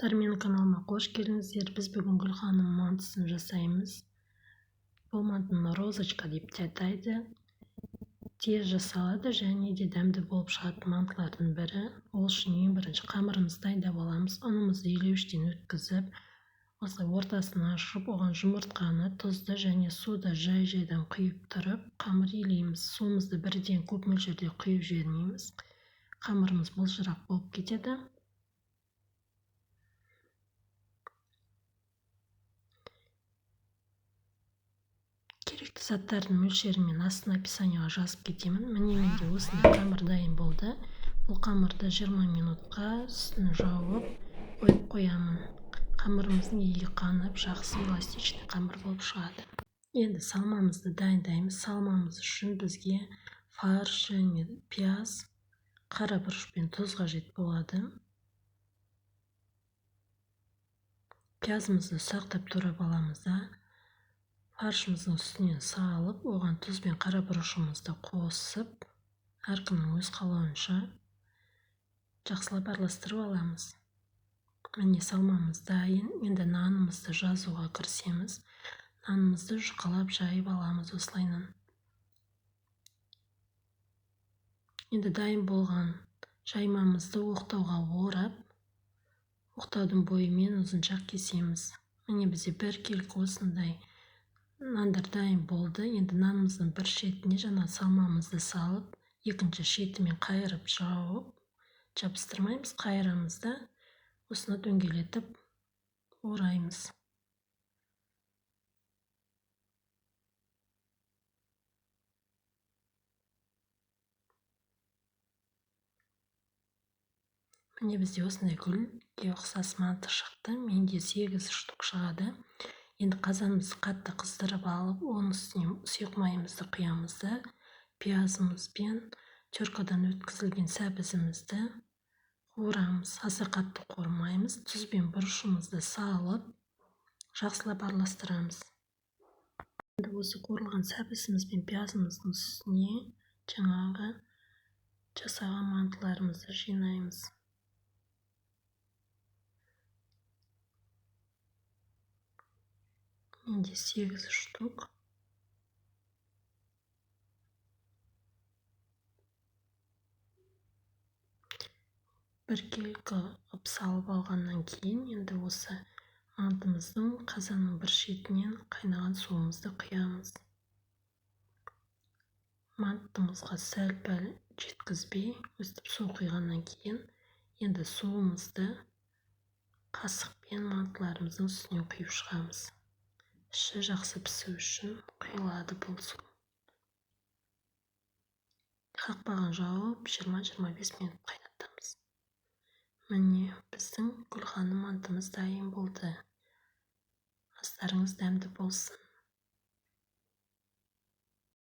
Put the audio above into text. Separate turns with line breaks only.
Достар, менің каналыма қош келдіңіздер. Біз бүгін Гүлханым мантысын жасаймыз. Бұл мантыны розочка деп те атайды. Тез жасалады және де дәмді болып шығатын мантылардың бірі. Ол үшін ең бірінші қамырымызды дайындап аламыз. Ұнымызды елеуіштен өткізіп, осылай ортасын ашып, оған жұмыртқаны, тұзды және суды жай-жайдан құйып тұрып, қамыр илейміз. Суымызды бірден көп мөлшерде құйып жібермейміз. Қамырымыз былжырақ болып кетеді. Керекті заттардың мөлшерін мен астына описанияға жазып кетемін. Міне менде осындай қамыр дайын болды. Бұл қамырды 20 минутқа үстін жауып қойып қоямын. Қамырымыздың иі қанып, жақсы эластичный қамыр болып шығады. Енді салмамызды дайындаймыз. Салмамыз үшін бізге фарш және пияз, қара бұрыш пен тұз қажет болады. Пиязымызды ұсақтап турап аламыз да, фаршымыздың үстінен салып, оған тұз бен қара бұрышымызды қосып, әркімнің өз қалауынша жақсылап араластырып аламыз. Міне салмамыз дайын. Енді нанымызды жазуға кірісеміз. Нанымызды жұқалап жайып аламыз осылайынан. Енді дайын болған жаймамызды оқтауға орап, оқтаудың бойымен ұзыншақ кесеміз. Міне бізде біркелкі осындай нандар дайын болды. Енді нанымыздың бір шетіне жаңа салмамызды салып, екінші шетімен қайырып жауып, жабыстырмаймыз, қайырамыз да осыны дөңгелетіп ораймыз. Міне бізде осындай гүлге ұқсас манты шықты. Менде 8 штук шығады. Енді қазанымызды қатты қыздырып алып, оның үстіне сұйық майымызды құямыз да, пиязымыз бен теркадан өткізілген сәбізімізді қуырамыз. Аса қатты қуырмаймыз. Тұз бен бұрышымызды салып, жақсылап араластырамыз. Енді осы қуырылған сәбізіміз бен пиязымыздың үстіне жаңағы жасаған мантыларымызды жинаймыз. Менде 8 штук. Біркелкі қылып салып алғаннан кейін енді осы мантымыздың қазанның бір шетінен қайнаған суымызды құямыз. Мантымызға сәл-пәл жеткізбей өстіп су құйғаннан кейін енді суымызды қасықпен мантыларымыздың үстіне құйып шығамыз. Іші жақсы пісу үшін құйылады бұл су. Қақпағын жауып 20-25 минут қайнатамыз. Міне біздің Гүлханым мантымыз дайын болды. Астарыңыз дәмді болсын.